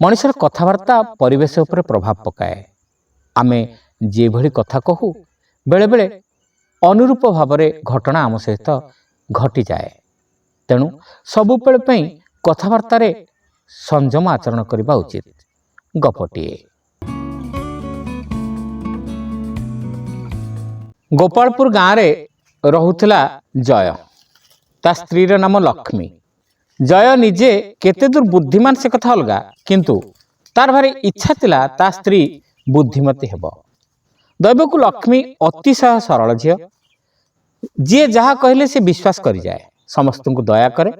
ମଣିଷର କଥାବାର୍ତ୍ତା ପରିବେଶ ଉପରେ ପ୍ରଭାବ ପକାଏ। ଆମେ ଯେଭଳି କଥା କହୁ, ବେଳେବେଳେ ଅନୁରୂପ ଭାବରେ ଘଟଣା ଆମ ସହିତ ଘଟିଯାଏ। ତେଣୁ ସବୁବେଳେ ପାଇଁ କଥାବାର୍ତ୍ତାରେ ସଂଯମ ଆଚରଣ କରିବା ଉଚିତ। ଗପଟିଏ। ଗୋପାଳପୁର ଗାଁରେ ରହୁଥିଲା ଜୟ। ତା ସ୍ତ୍ରୀର ନାମ ଲକ୍ଷ୍ମୀ। ଜୟ ନିଜେ କେତେ ଦୂର ବୁଦ୍ଧିମାନ ସେ କଥା ଅଲଗା, କିନ୍ତୁ ତାର ଭାରି ଇଚ୍ଛା ଥିଲା ତା ସ୍ତ୍ରୀ ବୁଦ୍ଧିମତୀ ହେବ। ଦୈବକୁ ଲକ୍ଷ୍ମୀ ଅତିଶୟ ସରଳ ଝିଅ। ଯିଏ ଯାହା କହିଲେ ସେ ବିଶ୍ୱାସ କରିଯାଏ, ସମସ୍ତଙ୍କୁ ଦୟା କରେ।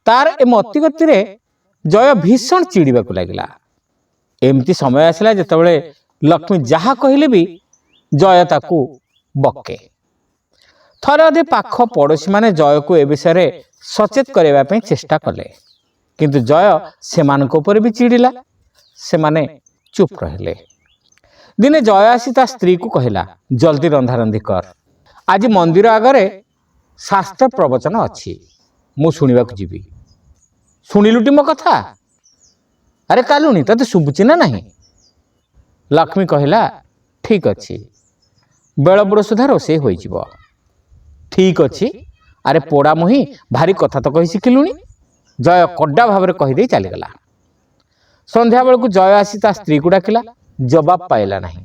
ତାର ଏ ମତିଗତିରେ ଜୟ ଭୀଷଣ ଚିଡ଼ିବାକୁ ଲାଗିଲା। ଏମିତି ସମୟ ଆସିଲା ଯେତେବେଳେ ଲକ୍ଷ୍ମୀ ଯାହା କହିଲେ ବି ଜୟ ତାକୁ ବକେ। ଥରେ ଅଧେ ପାଖ ପଡ଼ୋଶୀମାନେ ଜୟକୁ ଏ ବିଷୟରେ ସଚେତ କରିବା ପାଇଁ ଚେଷ୍ଟା କଲେ, କିନ୍ତୁ ଜୟ ସେମାନଙ୍କ ଉପରେ ବି ଚିଡ଼ିଲା। ସେମାନେ ଚୁପ୍ ରହିଲେ। ଦିନେ ଜୟ ଆସି ତା ସ୍ତ୍ରୀକୁ କହିଲା, ଜଲ୍ଦି ରନ୍ଧାରନ୍ଧି କର, ଆଜି ମନ୍ଦିର ଆଗରେ ଶାସ୍ତ୍ର ପ୍ରବଚନ ଅଛି, ମୁଁ ଶୁଣିବାକୁ ଯିବି। ଶୁଣିଲୁଟି ମୋ କଥା? ଆରେ କାଲୁଣି, ତତେ ଶୁଭୁଛି ନା ନାହିଁ? ଲକ୍ଷ୍ମୀ କହିଲା, ଠିକ୍ ଅଛି, ବେଳବୁଡ଼ ସୁଦ୍ଧା ରୋଷେଇ ହୋଇଯିବ। ଠିକ୍ ଅଛି? ଆରେ ପୋଡ଼ା ମୁହିଁ, ଭାରି କଥା ତ କହି ଶିଖିଲୁଣି। ଜୟ କଡ଼ା ଭାବରେ କହିଦେଇ ଚାଲିଗଲା। ସନ୍ଧ୍ୟାବେଳକୁ ଜୟ ଆସି ତା ସ୍ତ୍ରୀକୁ ଡାକିଲା, ଜବାବ ପାଇଲା ନାହିଁ।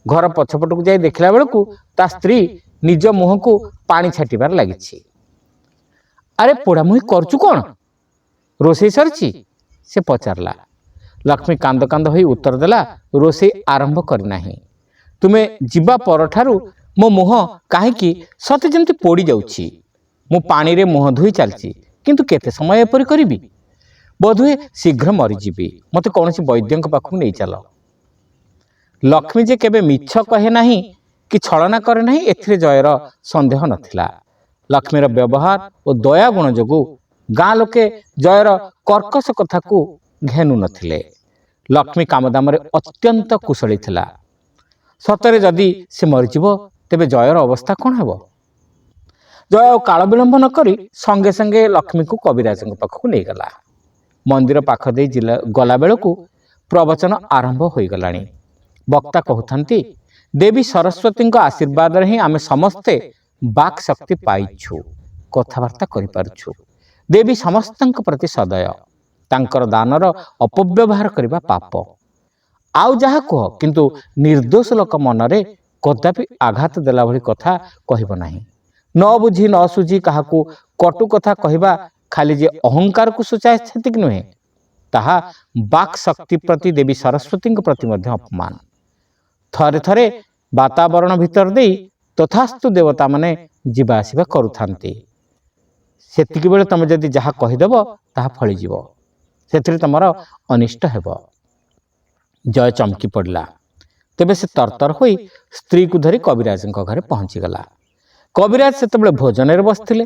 ଘର ପଛପଟକୁ ଯାଇ ଦେଖିଲା ବେଳକୁ ତା ସ୍ତ୍ରୀ ନିଜ ମୁହଁକୁ ପାଣି ଛାଟିବାରେ ଲାଗିଛି। ଆରେ ପୋଡ଼ାମୁହିଁ, କରୁଛୁ କ'ଣ? ରୋଷେଇ ସରିଛି? ସେ ପଚାରିଲା। ଲକ୍ଷ୍ମୀ କାନ୍ଦ କାନ୍ଦ ହୋଇ ଉତ୍ତର ଦେଲା, ରୋଷେଇ ଆରମ୍ଭ କରିନାହିଁ। ତୁମେ ଯିବା ପରଠାରୁ ମୋ ମୁହଁ କାହିଁକି ସତେ ଯେମିତି ପୋଡ଼ି ଯାଉଛି। ମୁଁ ପାଣିରେ ମୁହଁ ଧୋଇ ଚାଲିଛି, କିନ୍ତୁ କେତେ ସମୟ ଏପରି କରିବି? ବୋଧହୁଏ ଶୀଘ୍ର ମରିଯିବି। ମୋତେ କୌଣସି ବୈଦ୍ୟଙ୍କ ପାଖକୁ ନେଇ ଚାଲ। ଲକ୍ଷ୍ମୀ ଯେ କେବେ ମିଛ କହେ ନାହିଁ କି ଛଳନା କରେ ନାହିଁ, ଏଥିରେ ଜୟର ସନ୍ଦେହ ନଥିଲା। ଲକ୍ଷ୍ମୀର ବ୍ୟବହାର ଓ ଦୟା ଗୁଣ ଯୋଗୁଁ ଗାଁ ଲୋକେ ଜୟର କର୍କଶ କଥାକୁ ଘେନୁ ନଥିଲେ। ଲକ୍ଷ୍ମୀ କାମଦାମରେ ଅତ୍ୟନ୍ତ କୁଶଳୀ ଥିଲା। ସତରେ ଯଦି ସେ ମରିଯିବ, ତେବେ ଜୟର ଅବସ୍ଥା କ'ଣ ହେବ? ଜୟ ଆଉ କାଳ ବିଳମ୍ବ ନ କରି ସଙ୍ଗେ ସଙ୍ଗେ ଲକ୍ଷ୍ମୀକୁ କବିରାଜଙ୍କ ପାଖକୁ ନେଇଗଲା। ମନ୍ଦିର ପାଖ ଦେଇ ଜିଲା ଗଲାବେଳକୁ ପ୍ରବଚନ ଆରମ୍ଭ ହୋଇଗଲାଣି। ବକ୍ତା କହୁଥାନ୍ତି, ଦେବୀ ସରସ୍ୱତୀଙ୍କ ଆଶୀର୍ବାଦରେ ହିଁ ଆମେ ସମସ୍ତେ ବାକ୍ ଶକ୍ତି ପାଇଛୁ, କଥାବାର୍ତ୍ତା କରିପାରୁଛୁ। ଦେବୀ ସମସ୍ତଙ୍କ ପ୍ରତି ସଦୟ। ତାଙ୍କର ଦାନର ଅପବ୍ୟବହାର କରିବା ପାପ। ଆଉ ଯାହା କୁହ, କିନ୍ତୁ ନିର୍ଦ୍ଦୋଷ ଲୋକ ମନରେ କଦାପି ଆଘାତ ଦେଲା ଭଳି କଥା କହିବ ନାହିଁ। ନ ବୁଝି ନ ସୁଝି କାହାକୁ କଟୁ କଥା କହିବା ଖାଲି ଯେ ଅହଙ୍କାରକୁ ସୂଚାଏ ସେତିକି ନୁହେଁ, ତାହା ବାକ୍ ଶକ୍ତି ପ୍ରତି ଦେବୀ ସରସ୍ୱତୀଙ୍କ ପ୍ରତି ମଧ୍ୟ ଅପମାନ। ଥରେ ଥରେ ବାତାବରଣ ଭିତର ଦେଇ ତଥାସ୍ତୁ ଦେବତାମାନେ ଯିବା ଆସିବା କରୁଥାନ୍ତି। ସେତିକି ବେଳେ ତମେ ଯଦି ଯାହା କହିଦେବ, ତାହା ଫଳିଯିବ, ସେଥିରେ ତମର ଅନିଷ୍ଟ ହେବ। ଜୟ ଚମକି ପଡ଼ିଲା। ତେବେ ସେ ତରତର ହୋଇ ସ୍ତ୍ରୀକୁ ଧରି କବିରାଜଙ୍କ ଘରେ ପହଞ୍ଚିଗଲା। କବିରାଜ ସେତେବେଳେ ଭୋଜନରେ ବସିଥିଲେ।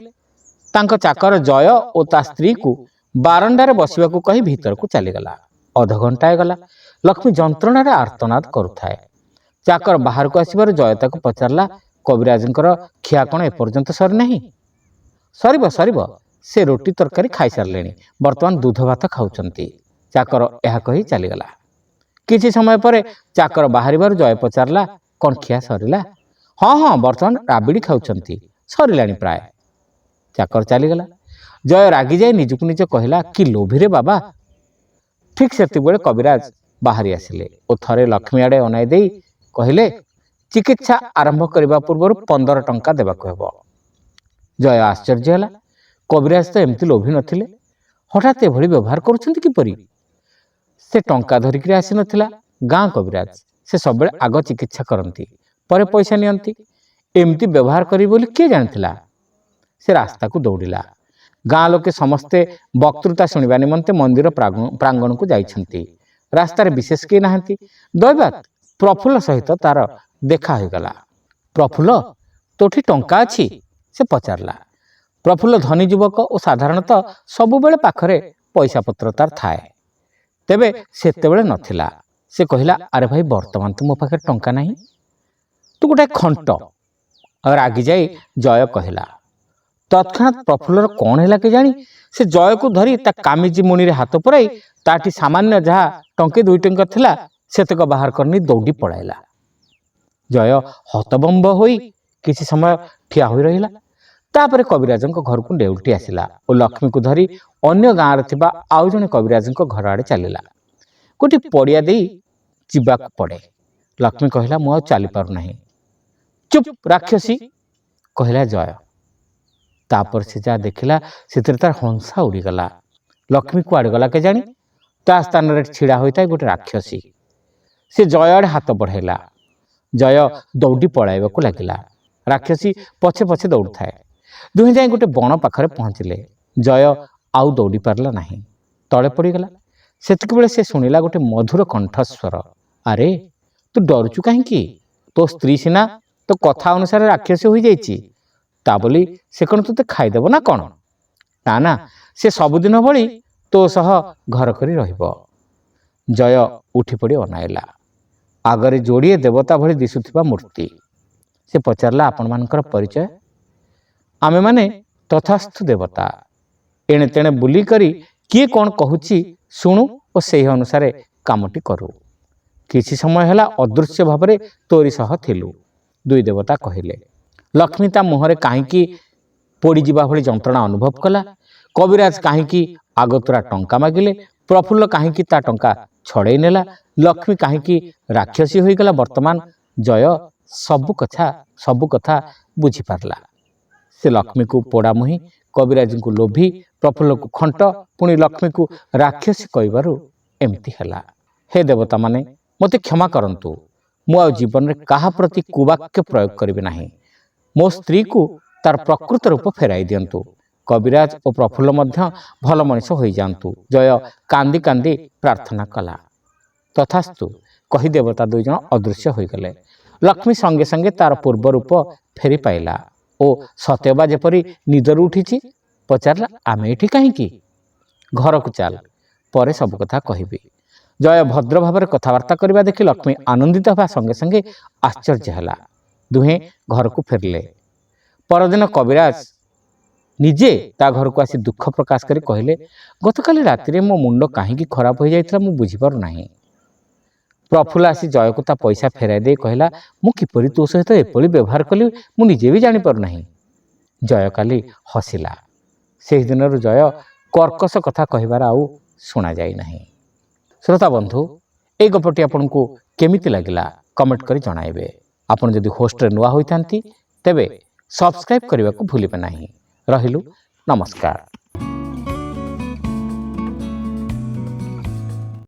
ତାଙ୍କ ଚାକର ଜୟ ଓ ତା ସ୍ତ୍ରୀକୁ ବାରଣ୍ଡାରେ ବସିବାକୁ କହି ଭିତରକୁ ଚାଲିଗଲା। ଅଧଘଣ୍ଟାଏ ଗଲା। ଲକ୍ଷ୍ମୀ ଯନ୍ତ୍ରଣାରେ ଆର୍ତ୍ତନାଦ କରୁଥାଏ। ଚାକର ବାହାରକୁ ଆସିବାରୁ ଜୟ ତାକୁ ପଚାରିଲା, କବିରାଜଙ୍କର ଖିଆ କ'ଣ ଏପର୍ଯ୍ୟନ୍ତ ସରିନାହିଁ? ସରିବ ସରିବ, ସେ ରୁଟି ତରକାରୀ ଖାଇସାରିଲେଣି, ବର୍ତ୍ତମାନ ଦୁଧ ଭାତ ଖାଉଛନ୍ତି। ଚାକର ଏହା କହି ଚାଲିଗଲା। କିଛି ସମୟ ପରେ ଚାକର ବାହାରିବାରୁ ଜୟ ପଚାରିଲା, କ'ଣ ଖିଆ ସରିଲା? ହଁ ହଁ, ବର୍ତ୍ତମାନ ରାବିଡ଼ି ଖାଉଛନ୍ତି, ସରିଲାଣି ପ୍ରାୟ। ଚାକର ଚାଲିଗଲା। ଜୟ ରାଗିଯାଇ ନିଜକୁ ନିଜ କହିଲା, କି ଲୋଭିରେ ବାବା! ଠିକ୍ ସେତିକିବେଳେ କବିରାଜ ବାହାରି ଆସିଲେ ଓ ଥରେ ଲକ୍ଷ୍ମୀ ଆଡ଼େ ଅନାଇ ଦେଇ କହିଲେ, ଚିକିତ୍ସା ଆରମ୍ଭ କରିବା ପୂର୍ବରୁ 15 ଟଙ୍କା ଦେବାକୁ ହେବ। ଜୟ ଆଶ୍ଚର୍ଯ୍ୟ ହେଲା। କବିରାଜ ତ ଏମିତି ଲୋଭି ନଥିଲେ, ହଠାତ୍ ଏଭଳି ବ୍ୟବହାର କରୁଛନ୍ତି କିପରି? ସେ ଟଙ୍କା ଧରିକିରି ଆସିନଥିଲା। ଗାଁ କବିରାଜ, ସେ ସବୁବେଳେ ଆଗ ଚିକିତ୍ସା କରନ୍ତି, ପରେ ପଇସା ନିଅନ୍ତି। ଏମିତି ବ୍ୟବହାର କରିବେ ବୋଲି କିଏ ଜାଣିଥିଲା? ସେ ରାସ୍ତାକୁ ଦୌଡ଼ିଲା। ଗାଁ ଲୋକେ ସମସ୍ତେ ବକ୍ତୃତା ଶୁଣିବା ନିମନ୍ତେ ମନ୍ଦିର ପ୍ରାଙ୍ଗଣକୁ ଯାଇଛନ୍ତି। ରାସ୍ତାରେ ବିଶେଷ କେହି ନାହାନ୍ତି। ଦୈବାତ୍ ପ୍ରଫୁଲ୍ଲ ସହିତ ତାର ଦେଖା ହୋଇଗଲା। ପ୍ରଫୁଲ୍ଲ, ତୋଠି ଟଙ୍କା ଅଛି? ସେ ପଚାରିଲା। ପ୍ରଫୁଲ୍ଲ ଧନୀ ଯୁବକ ଓ ସାଧାରଣତଃ ସବୁବେଳେ ପାଖରେ ପଇସା ପତ୍ର ତାର ଥାଏ। ତେବେ ସେତେବେଳେ ନଥିଲା। ସେ କହିଲା, ଆରେ ଭାଇ, ବର୍ତ୍ତମାନ ତ ମୋ ପାଖରେ ଟଙ୍କା ନାହିଁ। ତୁ ଗୋଟାଏ ଖଣ୍ଟ। ରାଗିଯାଇ ଜୟ କହିଲା, ତତ୍କ୍ଷଣାତ୍ ପ୍ରଫୁଲ୍ଲର କ'ଣ ହେଲା କେଜାଣି, ସେ ଜୟକୁ ଧରି ତା କାମିଜି ମୁଣିରେ ହାତ ପୁରାଇ ତାଠି ସାମାନ୍ୟ ଯାହା ଟଙ୍କେ ଦୁଇ ଟଙ୍କା ଥିଲା ସେତକ ବାହାର କରି ଦୌଡ଼ି ପଳାଇଲା। ଜୟ ହତବମ୍ବ ହୋଇ କିଛି ସମୟ ଠିଆ ହୋଇ ରହିଲା। ତାପରେ କବିରାଜଙ୍କ ଘରକୁ ଲେଉଟି ଆସିଲା ଓ ଲକ୍ଷ୍ମୀକୁ ଧରି ଅନ୍ୟ ଗାଁରେ ଥିବା ଆଉ ଜଣେ କବିରାଜଙ୍କ ଘର ଆଡ଼େ ଚାଲିଲା। ଗୋଟିଏ ପଡ଼ିଆ ଦେଇ ଯିବାକୁ ପଡ଼େ। ଲକ୍ଷ୍ମୀ କହିଲା, ମୁଁ ଆଉ ଚାଲିପାରୁନାହିଁ। ଚୁପ୍ ରାକ୍ଷସୀ, କହିଲା ଜୟ। ତାପରେ ସେ ଯାହା ଦେଖିଲା ସେଥିରେ ତାର ହଂସା ଉଡ଼ିଗଲା। ଲକ୍ଷ୍ମୀ କୁଆଡ଼େ ଗଲା କେଜାଣି? ତା ସ୍ଥାନରେ ଛିଡ଼ା ହୋଇଥାଏ ଗୋଟେ ରାକ୍ଷସୀ। ସେ ଜୟ ଆଡ଼େ ହାତ ବଢ଼ାଇଲା। ଜୟ ଦୌଡ଼ି ପଳାଇବାକୁ ଲାଗିଲା। ରାକ୍ଷସୀ ପଛେ ପଛେ ଦୌଡ଼ୁଥାଏ। ଦୁହେଁ ଯାଇ ଗୋଟେ ବଣ ପାଖରେ ପହଞ୍ଚିଲେ। ଜୟ ଆଉ ଦୌଡ଼ି ପାରିଲା ନାହିଁ, ତଳେ ପଡ଼ିଗଲା। ସେତିକିବେଳେ ସେ ଶୁଣିଲା ଗୋଟେ ମଧୁର କଣ୍ଠସ୍ୱର, ଆରେ ତୁ ଡରୁଛୁ କାହିଁକି? ତୋ ସ୍ତ୍ରୀ ସିନା ତୋ କଥା ଅନୁସାରେ ରାକ୍ଷସୀ ହୋଇଯାଇଛି, ତା ବୋଲି ସେ କ'ଣ ତୋତେ ଖାଇଦେବ ନା କ'ଣ? ନା ନା, ସେ ସବୁଦିନ ଭଳି ତୋ ସହ ଘର କରି ରହିବ। ଜୟ ଉଠି ପଡ଼ି ଅନାଇଲା। ଆଗରେ ଯୋଡ଼ିଏ ଦେବତା ଭଳି ଦିଶୁଥିବା ମୂର୍ତ୍ତି। ସେ ପଚାରିଲା, ଆପଣମାନଙ୍କର ପରିଚୟ? ଆମେମାନେ ତଥାସ୍ତୁ ଦେବତା। ଏଣେ ତେଣେ ବୁଲି କରି କିଏ କ'ଣ କହୁଛି ଶୁଣୁ ଓ ସେହି ଅନୁସାରେ କାମଟି କରୁ। କିଛି ସମୟ ହେଲା ଅଦୃଶ୍ୟ ଭାବରେ ତୋରି ସହ ଥିଲୁ, ଦୁଇ ଦେବତା କହିଲେ। ଲକ୍ଷ୍ମୀ ତା ମୁହଁରେ କାହିଁକି ପୋଡ଼ିଯିବା ଭଳି ଯନ୍ତ୍ରଣା ଅନୁଭବ କଲା? କବିରାଜ କାହିଁକି ଆଗତୁରା ଟଙ୍କା ମାଗିଲେ? ପ୍ରଫୁଲ୍ଲ କାହିଁକି ତା ଟଙ୍କା ଛଡ଼େଇ ନେଲା? ଲକ୍ଷ୍ମୀ କାହିଁକି ରାକ୍ଷସୀ ହୋଇଗଲା? ବର୍ତ୍ତମାନ ଜୟ ସବୁ କଥା ବୁଝିପାରିଲା। ସେ ଲକ୍ଷ୍ମୀକୁ ପୋଡ଼ାମୁହିଁ, କବିରାଜଙ୍କୁ ଲୋଭୀ, ପ୍ରଫୁଲ୍ଲକୁ ଖଣ୍ଟ, ପୁଣି ଲକ୍ଷ୍ମୀକୁ ରାକ୍ଷସୀ କହିବାରୁ ଏମିତି ହେଲା। ହେ ଦେବତାମାନେ, ମୋତେ କ୍ଷମା କରନ୍ତୁ। ମୁଁ ଆଉ ଜୀବନରେ କାହା ପ୍ରତି କୁବାକ୍ୟ ପ୍ରୟୋଗ କରିବି ନାହିଁ। ମୋ ସ୍ତ୍ରୀକୁ ତାର ପ୍ରକୃତ ରୂପ ଫେରାଇ ଦିଅନ୍ତୁ। କବିରାଜ ଓ ପ୍ରଫୁଲ୍ଲ ମଧ୍ୟ ଭଲ ମଣିଷ ହୋଇଯାଆନ୍ତୁ। ଜୟ କାନ୍ଦି କାନ୍ଦି ପ୍ରାର୍ଥନା କଲା। ତଥାସ୍ତୁ କହି ଦେବତା ଦୁଇ ଜଣ ଅଦୃଶ୍ୟ ହୋଇଗଲେ। ଲକ୍ଷ୍ମୀ ସଙ୍ଗେ ସଙ୍ଗେ ତାର ପୂର୍ବ ରୂପ ଫେରି ପାଇଲା ଓ ସତେଅବା ଯେପରି ନିଦରୁ ଉଠିଛି। ପଚାରିଲା, ଆମେ ଏଠି କାହିଁକି? ଘରକୁ ଚାଲ, ପରେ ସବୁ କଥା କହିବି। ଜୟ ଭଦ୍ର ଭାବରେ କଥାବାର୍ତ୍ତା କରିବା ଦେଖି ଲକ୍ଷ୍ମୀ ଆନନ୍ଦିତ ହେବା ସଙ୍ଗେ ସଙ୍ଗେ ଆଶ୍ଚର୍ଯ୍ୟ ହେଲା। ଦୁହେଁ ଘରକୁ ଫେରିଲେ। ପରଦିନ କବିରାଜ ନିଜେ ତା ଘରକୁ ଆସି ଦୁଃଖ ପ୍ରକାଶ କରି କହିଲେ, ଗତକାଲି ରାତିରେ ମୋ ମୁଣ୍ଡ କାହିଁକି ଖରାପ ହୋଇଯାଇଥିଲା ମୁଁ ବୁଝିପାରୁନାହିଁ। ପ୍ରଫୁଲ୍ଲ ଆସି ଜୟକୁ ତା ପଇସା ଫେରାଇ ଦେଇ କହିଲା, ମୁଁ କିପରି ତୋ ସହିତ ଏପରି ବ୍ୟବହାର କଲି ମୁଁ ନିଜେ ବି ଜାଣିପାରୁନାହିଁ। ଜୟ କାଲି ହସିଲା। ସେହିଦିନରୁ ଜୟ କର୍କଶ କଥା କହିବାର ଆଉ ଶୁଣାଯାଇ ନାହିଁ। ଶ୍ରୋତା ବନ୍ଧୁ, ଏଇ ଗପଟି ଆପଣଙ୍କୁ କେମିତି ଲାଗିଲା କମେଣ୍ଟ କରି ଜଣାଇବେ। ଆପଣ ଯଦି ହୋଷ୍ଟରେ ନୂଆ ହୋଇଥାନ୍ତି ତେବେ ସବସ୍କ୍ରାଇବ୍ କରିବାକୁ ଭୁଲିବେ ନାହିଁ। ରହିଲୁ, ନମସ୍କାର।